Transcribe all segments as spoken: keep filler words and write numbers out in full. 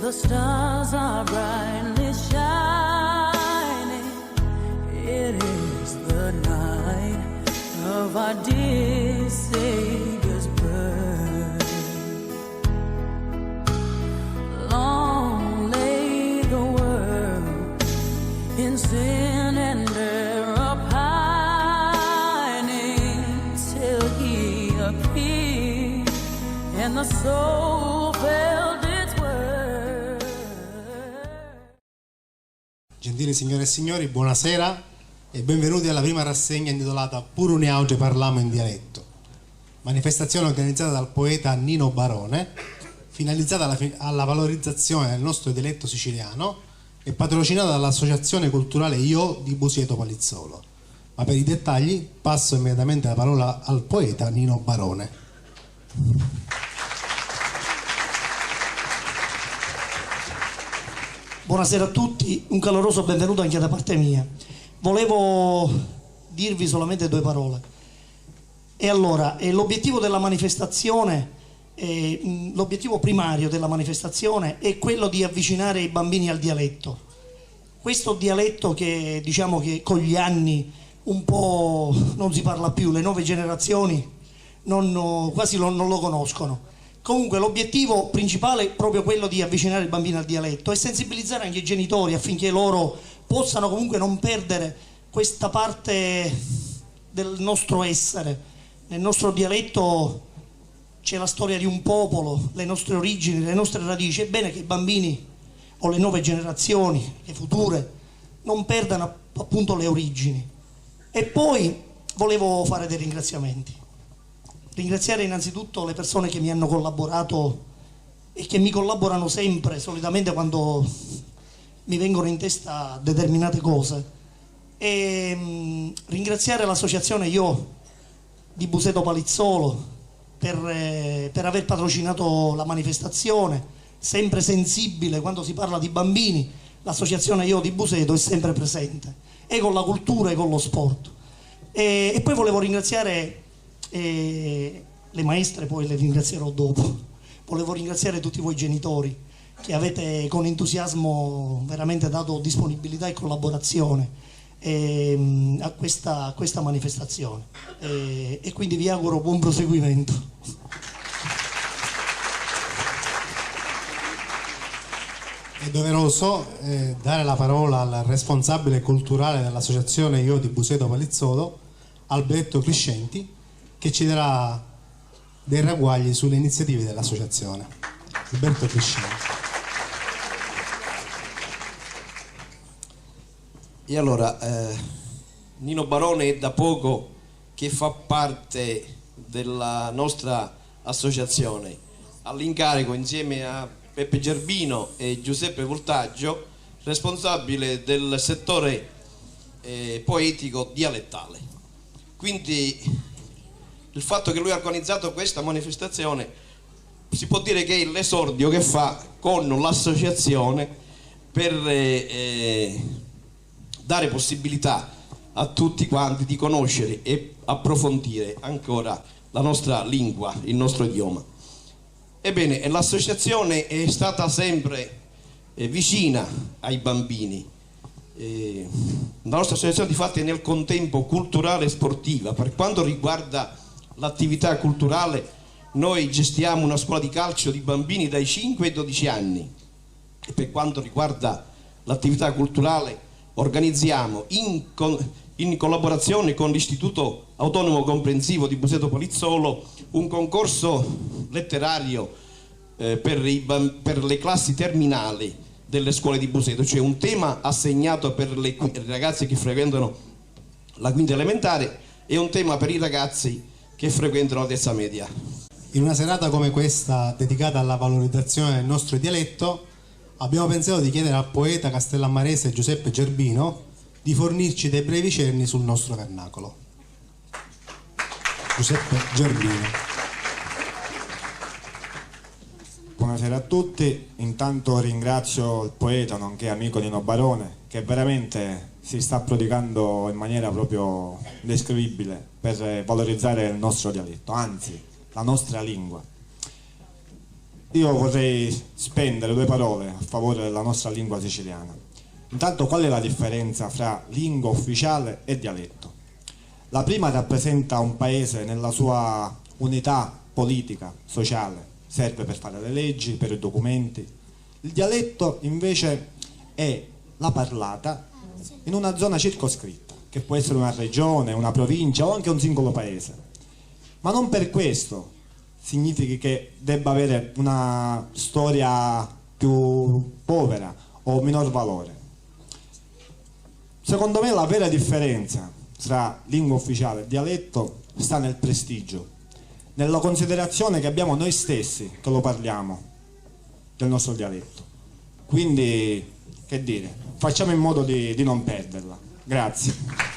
The stars are brightly shining. It is the night of our dear Savior's birth. Long lay the world in sin and error pining, till he appeared and the soul felt its worth. Gentili signore e signori, buonasera e benvenuti alla prima rassegna intitolata Puru niautri parlamu in dialetto, manifestazione organizzata dal poeta Nino Barone, finalizzata alla fi-, alla valorizzazione del nostro dialetto siciliano e patrocinata dall'Associazione Culturale Io di Buseto Palizzolo. Ma per i dettagli passo immediatamente la parola al poeta Nino Barone. Buonasera a tutti, un caloroso benvenuto anche da parte mia. Volevo dirvi solamente due parole. E allora, eh, l'obiettivo della manifestazione, eh, mh, l'obiettivo primario della manifestazione è quello di avvicinare i bambini al dialetto. Questo dialetto che, diciamo, che con gli anni un po' non si parla più, le nuove generazioni non, quasi lo- non lo conoscono. Comunque l'obiettivo principale è proprio quello di avvicinare il bambino al dialetto e sensibilizzare anche i genitori affinché loro possano comunque non perdere questa parte del nostro essere. Nel nostro dialetto c'è la storia di un popolo, le nostre origini, le nostre radici. È bene che i bambini o le nuove generazioni, le future, non perdano app- appunto le origini. E poi volevo fare dei ringraziamenti. Ringraziare innanzitutto le persone che mi hanno collaborato e che mi collaborano sempre, solitamente quando mi vengono in testa determinate cose. E, mm, ringraziare l'associazione Io di Buseto Palizzolo per, eh, per aver patrocinato la manifestazione, sempre sensibile quando si parla di bambini, l'associazione Io di Buseto è sempre presente, e con la cultura e con lo sport. E, e poi volevo ringraziare, eh, le maestre, poi le ringrazierò dopo, volevo ringraziare tutti voi genitori che avete con entusiasmo veramente dato disponibilità e collaborazione, ehm, a questa, a questa manifestazione. E, e quindi vi auguro buon proseguimento. È doveroso, eh, dare la parola al responsabile culturale dell'associazione Io di Buseto Palizzolo, Alberto Crescenti, che ci darà dei ragguagli sulle iniziative dell'associazione. Alberto Crescenti. E allora, eh, Nino Barone è da poco che fa parte della nostra associazione, all'incarico, insieme a Peppe Gerbino e Giuseppe Voltaggio, responsabile del settore, eh, poetico dialettale. Quindi il fatto che lui ha organizzato questa manifestazione si può dire che è l'esordio che fa con l'associazione per, eh, dare possibilità a tutti quanti di conoscere e approfondire ancora la nostra lingua, il nostro idioma. Ebbene, l'associazione è stata sempre, eh, vicina ai bambini. Eh, la nostra associazione, difatti, è nel contempo culturale e sportiva. Per quanto riguarda l'attività culturale, noi gestiamo una scuola di calcio di bambini dai cinque ai dodici anni. E per quanto riguarda l'attività culturale, organizziamo in con-, in collaborazione con l'Istituto Autonomo Comprensivo di Buseto Polizzolo un concorso letterario, eh, per i bam-, per le classi terminali delle scuole di Buseto, cioè un tema assegnato per le qui-, ragazze che frequentano la quinta elementare e un tema per i ragazzi che frequentano la terza media. In una serata come questa, dedicata alla valorizzazione del nostro dialetto, abbiamo pensato di chiedere al poeta castellammarese Giuseppe Gerbino di fornirci dei brevi cenni sul nostro vernacolo. Giuseppe Gerbino. Buonasera a tutti. Intanto ringrazio il poeta, nonché amico Nino Barone, che veramente si sta prodigando in maniera proprio indescrivibile per valorizzare il nostro dialetto, anzi, la nostra lingua. Io vorrei spendere due parole a favore della nostra lingua siciliana. Intanto, qual è la differenza fra lingua ufficiale e dialetto? La prima rappresenta un paese nella sua unità politica, sociale, serve per fare le leggi, per i documenti. Il dialetto, invece, è la parlata in una zona circoscritta, che può essere una regione, una provincia o anche un singolo paese. Ma non per questo significhi che debba avere una storia più povera o minor valore. Secondo me la vera differenza tra lingua ufficiale e dialetto sta nel prestigio, nella considerazione che abbiamo noi stessi che lo parliamo, del nostro dialetto. Quindi, che dire, facciamo in modo di, di non perderla. Grazie.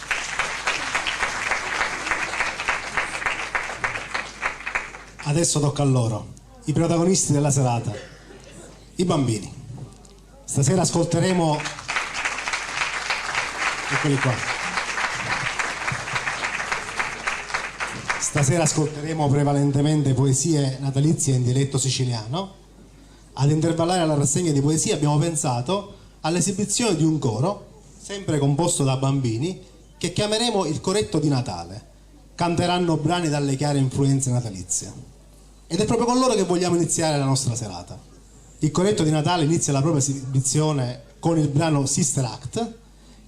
Adesso tocca a loro, i protagonisti della serata, i bambini. Stasera ascolteremo, eccoli qua. Stasera ascolteremo prevalentemente poesie natalizie in dialetto siciliano. Ad intervallare la rassegna di poesie abbiamo pensato all'esibizione di un coro, sempre composto da bambini, che chiameremo il Coretto di Natale. Canteranno brani dalle chiare influenze natalizie. Ed è proprio con loro che vogliamo iniziare la nostra serata. Il Coretto di Natale inizia la propria esibizione con il brano Sister Act,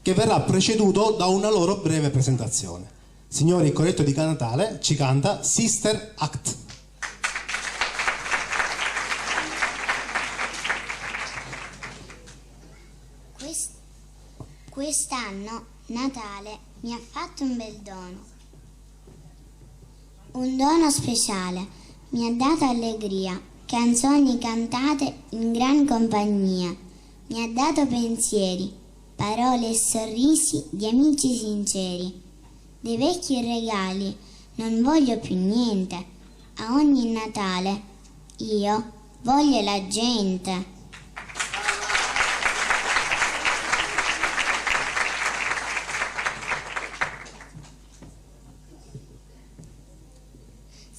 che verrà preceduto da una loro breve presentazione. Signori, il Coretto di Natale ci canta Sister Act. Quest- quest'anno Natale mi ha fatto un bel dono. Un dono speciale, mi ha dato allegria, canzoni cantate in gran compagnia, mi ha dato pensieri, parole e sorrisi di amici sinceri. Dei vecchi regali non voglio più niente, a ogni Natale io voglio la gente.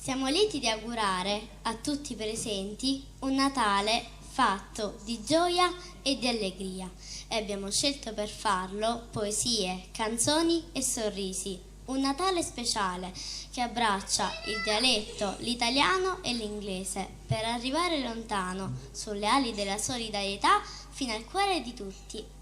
Siamo lieti di augurare a tutti i presenti un Natale fatto di gioia e di allegria e abbiamo scelto per farlo poesie, canzoni e sorrisi. Un Natale speciale che abbraccia il dialetto, l'italiano e l'inglese per arrivare lontano sulle ali della solidarietà fino al cuore di tutti.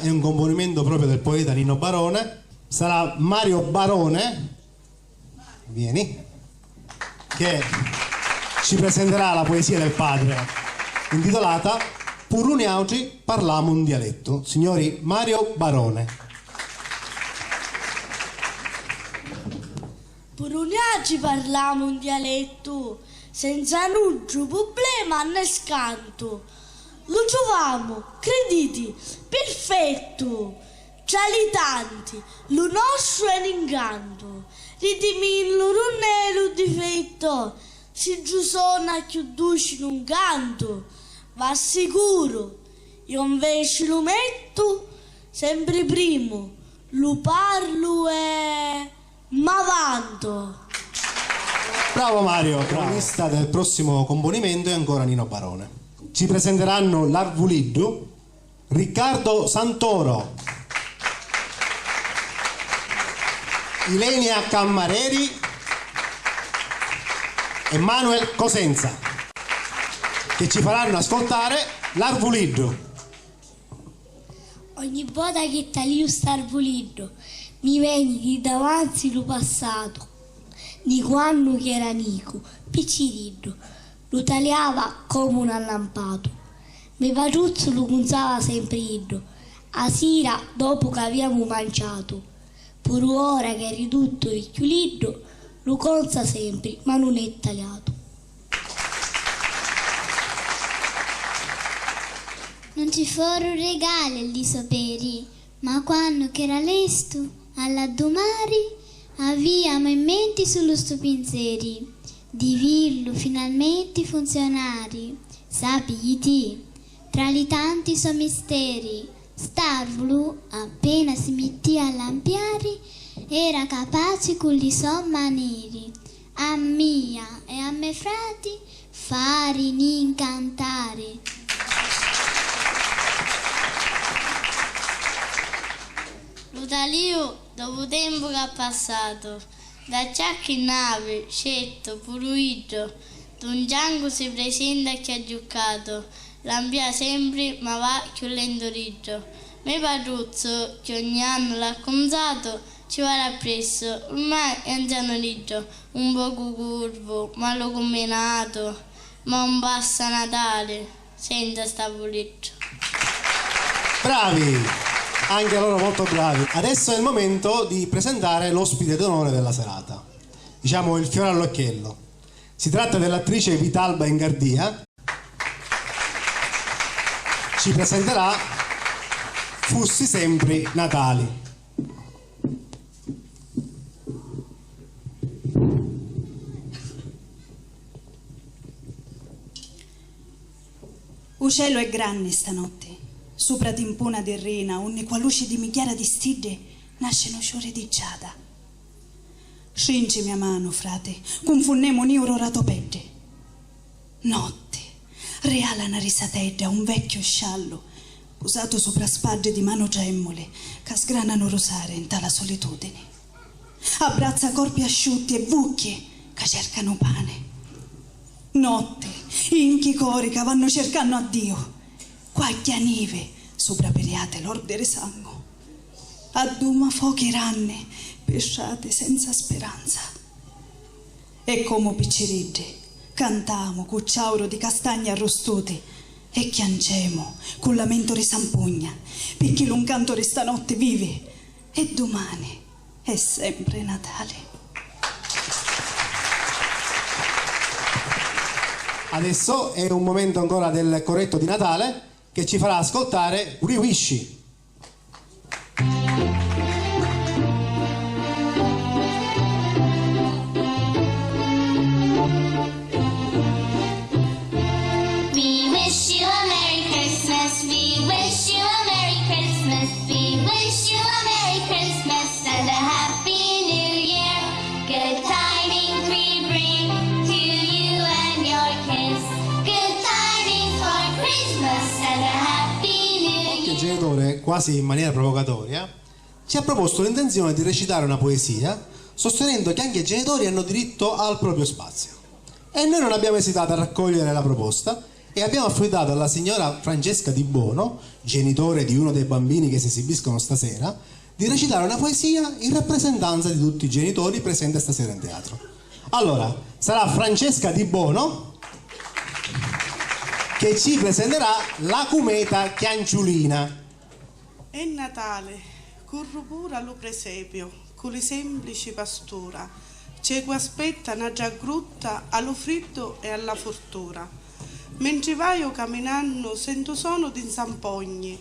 È un componimento proprio del poeta Nino Barone. Sarà Mario Barone, vieni, che ci presenterà la poesia del padre intitolata Puru niautri parlamu un dialettu. Signori Mario Barone. Puru niautri parlamu un dialettu senza nuddru prublema né scantu. Lu truvamu, criditi, pirfettu. Tra li tanti, lu nostru è n'incantu. Ridimillu nun è lu difettu, si giù sona cchiù duci nun cantu. V'assicuru, io nveci lu mettu sempri primu, lu parlu e. M'avantu! Bravo Mario, bravo. Protagonista del prossimo componimento è ancora Nino Barone. Ci presenteranno L'Arvuliddu, Riccardo Santoro, Ilenia Cammareri e Manuel Cosenza, che ci faranno ascoltare L'Arvuliddu. Ogni vota chi taliu st'arvuliddu, mi veni di davanzi lu passatu, di quannu ch'era nicu, picciriddu, lu taliava comu un allampatu. Me patruzzu lu cunzava sempri iddu, a sira, dopu ch'aviamu manciatu. Puru ora ch'è riduttu ricchiuliddu, lu conza sempri, ma nun è taliatu. Nun ci foru regali a li so peri, ma quannu ch'era lestu a l'addumari, aviamu in menti sulu stu pinzeri, di villu finalmenti funzionari. Sapiti, tra li tanti so misteri, st'arvulu, appena si mittia a lampiari, era capaci cu li so maneri a mia e a me frati fari ni incantari. Lu taliu dopu tempu ch'ha passatu, d'acciacchi navi, certu, puru iddu, d'un giancu si presenta chi ha giuccatu, lampia sempri ma va cchiù lentu d'iddu. Me patruzzu, chi ogni annu l'ha cunzatu, ci vara appressu, ormai è anzianu d'iddu, un pocu curvu, malu cumbinatu, ma un passa Natali senza st'arvuliddu. Bravi! Anche loro molto bravi. Adesso è il momento di presentare l'ospite d'onore della serata. Diciamo il fiore all'occhiello. Si tratta dell'attrice Vitalba Ingardia. Ci presenterà Fussi sempri Natali. U celu è granni stanotti, supra timpuna di rina, unni cu a luci di migghiara di stiddi nasci nu ciuri di giada. Strincimi a manu, frati, cunfunnemu niuru ra to peddi. Notti, riala na risatedda, un vecchiu sciallu, pusatu supra spaddi di manu tremmuli, ca sgrananu rusari nta la solitudini. Abbrazza corpi asciutti e vucchi ca cercanu pani. Notti, inchi cori ca vannu cercannu a Diu, quagghia nivi supra piriati lordi ri sangu. Adduma fochi ranni pi strati senza spiranza. E comu picciriddi cantamu cu ciauru di castagni arrustuti e chiancemu cu lamentu ri sampugna, picchì lu ncantu ri stanotti vivi e dumani è sempri Natali. Adesso è un momento ancora del corretto di Natale che ci farà ascoltare We Wish. We wish you a Merry Christmas. We wish you a Merry Christmas. We wish you a Merry Christmas and a Happy New Year. Good tidings we bring to you and your kids. Good tidings for Christmas and a Happy New Year. Qualche genitore, quasi in maniera provocatoria, ci ha proposto l'intenzione di recitare una poesia, sostenendo che anche i genitori hanno diritto al proprio spazio. E noi non abbiamo esitato a raccogliere la proposta e abbiamo affidato alla signora Francesca Di Bono, genitore di uno dei bambini che si esibiscono stasera, di recitare una poesia in rappresentanza di tutti i genitori presenti stasera in teatro. Allora, sarà Francesca Di Bono che ci presenterà La cumeta chianciulina. È Natali, curru puru a lu presepiu, cu li semplici pastura, ciecu aspetta n'atra grutta a lu friddu e a la furtura. Mentri vaiu caminannu sentu sonu di nzampogni,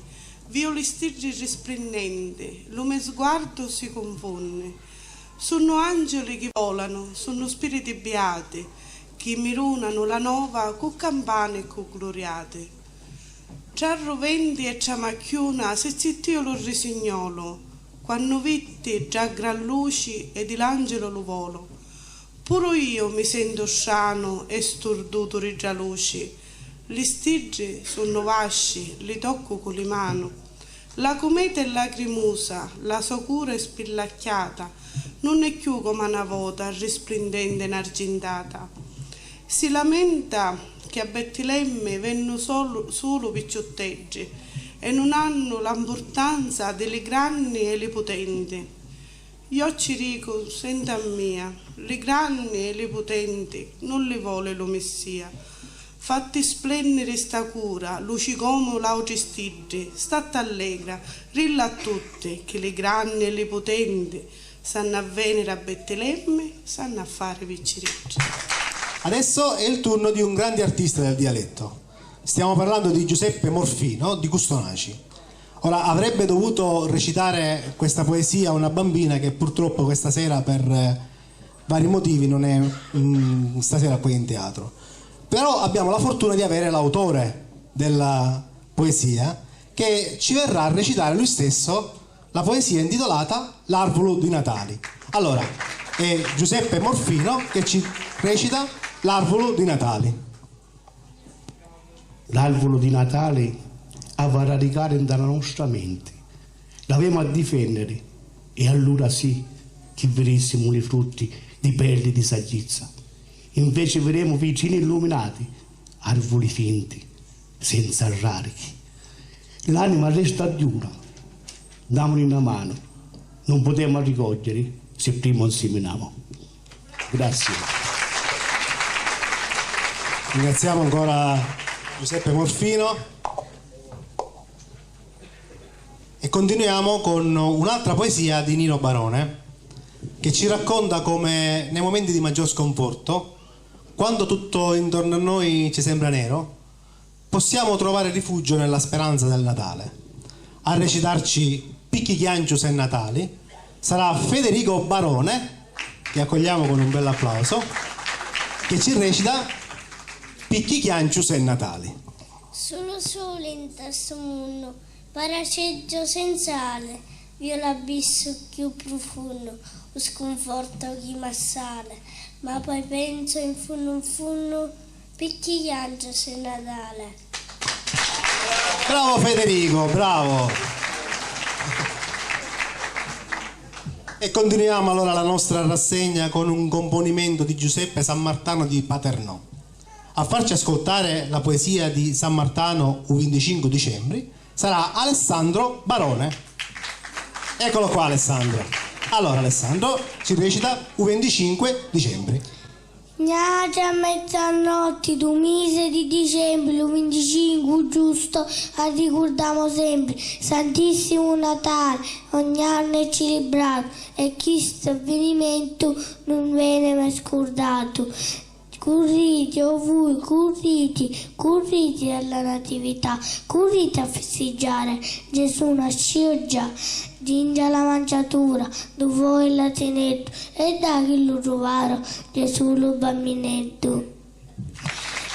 viu li stiddi risplinnenti, lu me sguardu si cunfunni. Sunnu angeli chi volanu, sunnu spiriti biati, chi mi dunanu la nova cu campani e cu gluriati. Tra ruventi e tra macchiuna si zittìu lu risignolu, quannu vitti dda gran luci e di l'angelu lu volu. Puru iu mi sentu stranu e sturdutu ri dda luci. Li stiddi sunnu vasci, li toccu cu li manu. La cumeta è lacrimusa, la so cura è spillacchiata, nun è cchiù comu a na vota risplindenti e nargintata. Si lamenta chi a Bettilemmi vennu solu, sulu picciutteddi e nun hannu la mpurtanza di li granni e li putenti. Iò ci dicu, senti a mia, li granni e li putenti nun li voli lu Missia. Fatti splenniri sta cura, luci comu l'autri stiddi, statti allegra, rilla a tutti chi li granni e li putenti s'hannu a veniri a Bettilemmi, s'hannu a fari picciriddi. Adesso è il turno di un grande artista del dialetto. Stiamo parlando di Giuseppe Morfino di Custonaci. Ora, avrebbe dovuto recitare questa poesia una bambina che purtroppo questa sera per, eh, vari motivi non è, mm, stasera qui in teatro. Però abbiamo la fortuna di avere l'autore della poesia che ci verrà a recitare lui stesso la poesia intitolata L'arvulu di Natali. Allora, è Giuseppe Morfino che ci recita L'arvulu di Natali. L'arvulu di Natali havi a radicari nta la nostra menti, l'avemu a difenniri, e allura sì chi vidissimu li frutti di perli di saggizza. Inveci videmu vitrini illuminati, arvuli finti, senza rarichi. L'anima resta adduna, damuni na manu, nun putemu arricogghieri si prima 'un siminamu. Grazie. Ringraziamo ancora Giuseppe Morfino e continuiamo con un'altra poesia di Nino Barone, che ci racconta come nei momenti di maggior sconforto, quando tutto intorno a noi ci sembra nero, possiamo trovare rifugio nella speranza del Natale. A recitarci Picchi chianciu s'è Natali sarà Federico Barone, che accogliamo con un bel applauso, che ci recita Picchi chianciu s'è Natali. Sulu suli nta stu munnu, paraceddu senza ali, viu l'abbissu cchiù prufunnu, u scunfortu chi m'assali, ma poi pensu in funnu in funnu, picchì chiangiu si Natale? Bravo Federico, bravo. E continuiamo allora la nostra rassegna con un componimento di Giuseppe Sammartano di Paternò. A farci ascoltare la poesia di Sammartano u vinticinque dicembre sarà Alessandro Barone. Eccolo qua Alessandro. Allora Alessandro ci recita u vinticinque dicembre. Gnatri a mezzanotti dû misi di dicembri, lu vinticincu giustu, arricurdamu sempri Santìssimu Natali, ogni annu è cilibratu e chistu avvinimentu nun veni mai scurdatu. Curriti, o vui, curriti, curriti a la Natività, curriti a fistiggiari, Gesù nascìu già, dintra la manciatura dû voi e l'asineddu, e ddà chi lu truvaru? Gesù lu bambineddu.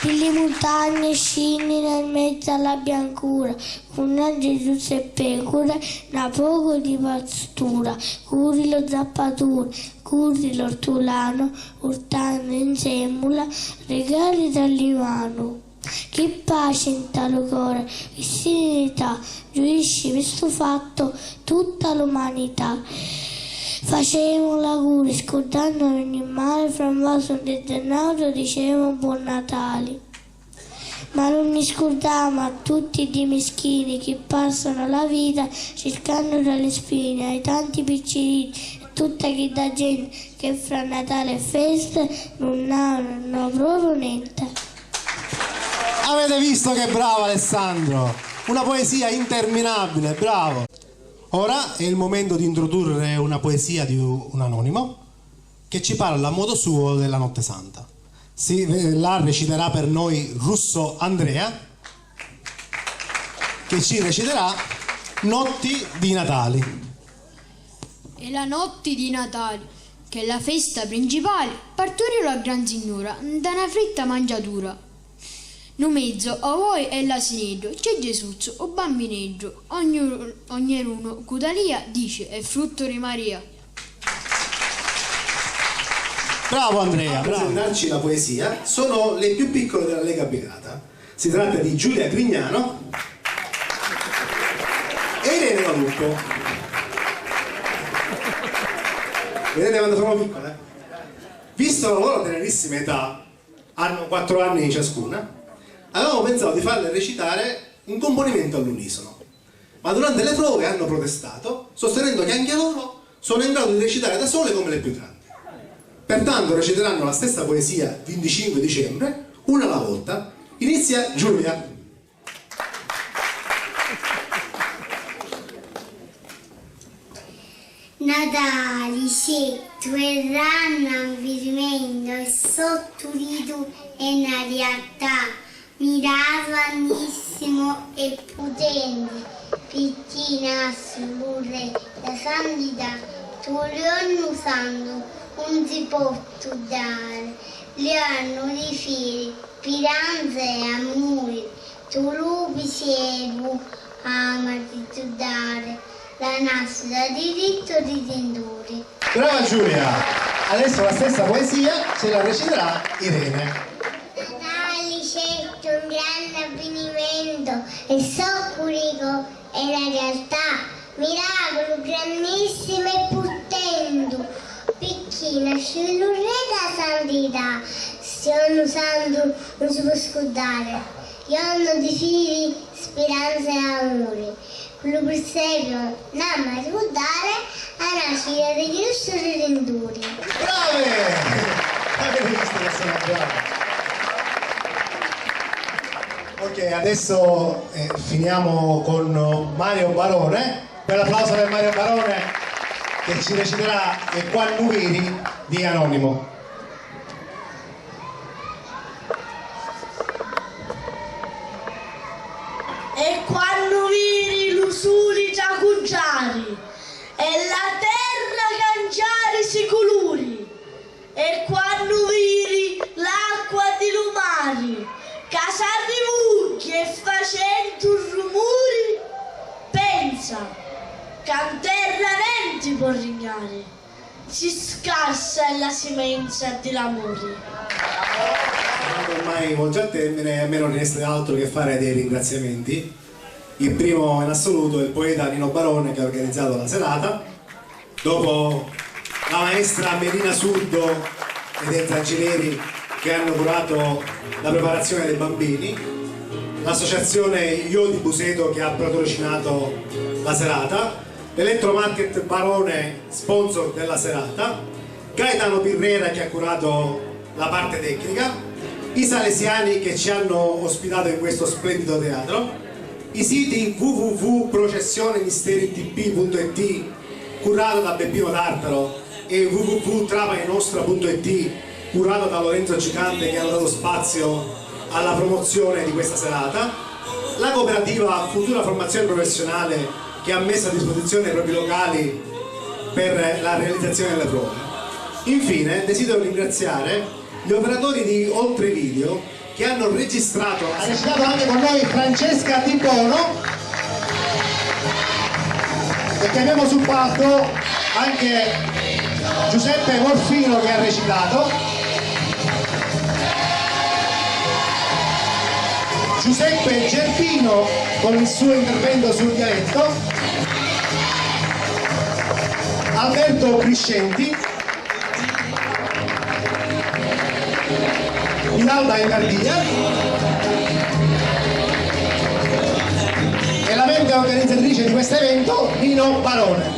Di li muntagni scinni nel mezzu a la biancura, cu na Gesù e pecura, na pocu di pastura, curri lu zappaturi, curri l'ortulanu, urtannu in semmula, rigali tra li manu. Chi paci nta lu cori, chi sirinità, giuisci pi stu fattu tutta l'umanità. Facemu l'auguri, scurdannu ogni mali, fra un vasu di dennaru dicemu Buon Natali. Ma nun nni scurdamu a tutti ddi mischini chi passanu la vita circannu tra li spini, ai tanti picciriddi e tutta chidda genti che fra Natali e festi nun hannu propriu nenti. Avete visto che bravo Alessandro? Una poesia interminabile, bravo. Ora è il momento di introdurre una poesia di un anonimo che ci parla a modo suo della Notte Santa. Si, eh, la reciterà per noi Russo Andrea, che ci reciterà Notti di Natali. E la notti di Natali, ch'è la festa principali, parturiu la gran signura nta na fritta mangiatura. Nu mezzu a voi e l'asineddu, c'è Gesuzzu, u bambineddu, ognu-, ognerunu cu talia dici: "È fruttu di Maria". Bravo Andrea, bravo. A presentarci la poesia sono le più piccole della Lega Brigata. Si tratta di Giulia Grignano e Irene Caluppo. Vedete quanto sono piccole? Visto la loro tenerissima età, hanno quattro anni ciascuna, avevamo pensato di farle recitare un componimento all'unisono, ma durante le prove hanno protestato, sostenendo che anche loro sono in grado di recitare da sole come le più grandi. Pertanto reciteranno la stessa poesia venticinque dicembre, una alla volta. Inizia Giulia. Natali, cettu e ranna, un firimentu e sottu ritu è na rialtà, miraculu grannissimu e putenti, picchì nasci lu Re dâ Santità, tu lu jornu santu un ti pottu dari, lu jornu di firi, spiranza e amuri, tu lu piceru amati tu dari, la nascita di dirittu ridinturi. Brava Giulia! Adesso la stessa poesia ce la reciterà Irene. Natali, cettu, un grande avvinimentu e soccu ricu è la realtà, miraculu grannissimu e puttentu, picchì nasci lu Re dâ Santità, stu jornu santu un si pò scurdari, jornu di fidi, spiranza e amuri, cu lu prisepio n'amma ricurdari, a nascita di Cristu Ridinturi. Brave! Avete visto che sono brave? Ok, adesso eh, finiamo con Mario Barone. Bel applauso per Mario Barone che ci reciterà E quannu viri di Anonimo. E quannu viri lu suli tracugghiari e la terra canciarisi culuri, e quannu viri l'acqua di lu mari ca s'arrivugghi e facentu rumuri, pensa ca 'n terra nenti pò rignari. Si scarsa è la simenza di l'amuri. Ormai volge a termine e a me non resta altro che fare dei ringraziamenti. Il primo in assoluto è il poeta Nino Barone che ha organizzato la serata, dopo la maestra Melina Surdo ed Enza Angileri che hanno curato la preparazione dei bambini, l'associazione Io di Buseto che ha patrocinato la serata, l'Elettromarket Barone, sponsor della serata, Gaetano Pirrera che ha curato la parte tecnica, i Salesiani che ci hanno ospitato in questo splendido teatro, i siti www.processionemisteri.tv.it curato da Beppino Tartaro e www.trapaninostra.it curato da Lorenzo Cicante che hanno dato spazio alla promozione di questa serata, la cooperativa Futura Formazione Professionale che ha messo a disposizione i propri locali per la realizzazione delle prove. Infine desidero ringraziare gli operatori di Oltre Video che hanno registrato. Ha recitato anche con noi Francesca Di Bono e che abbiamo sul palco anche Giuseppe Morfino che ha recitato, Giuseppe Gerbino con il suo intervento sul dialetto, Alberto Criscenti, Vidal da Engardia e la mente organizzatrice di questo evento Nino Barone.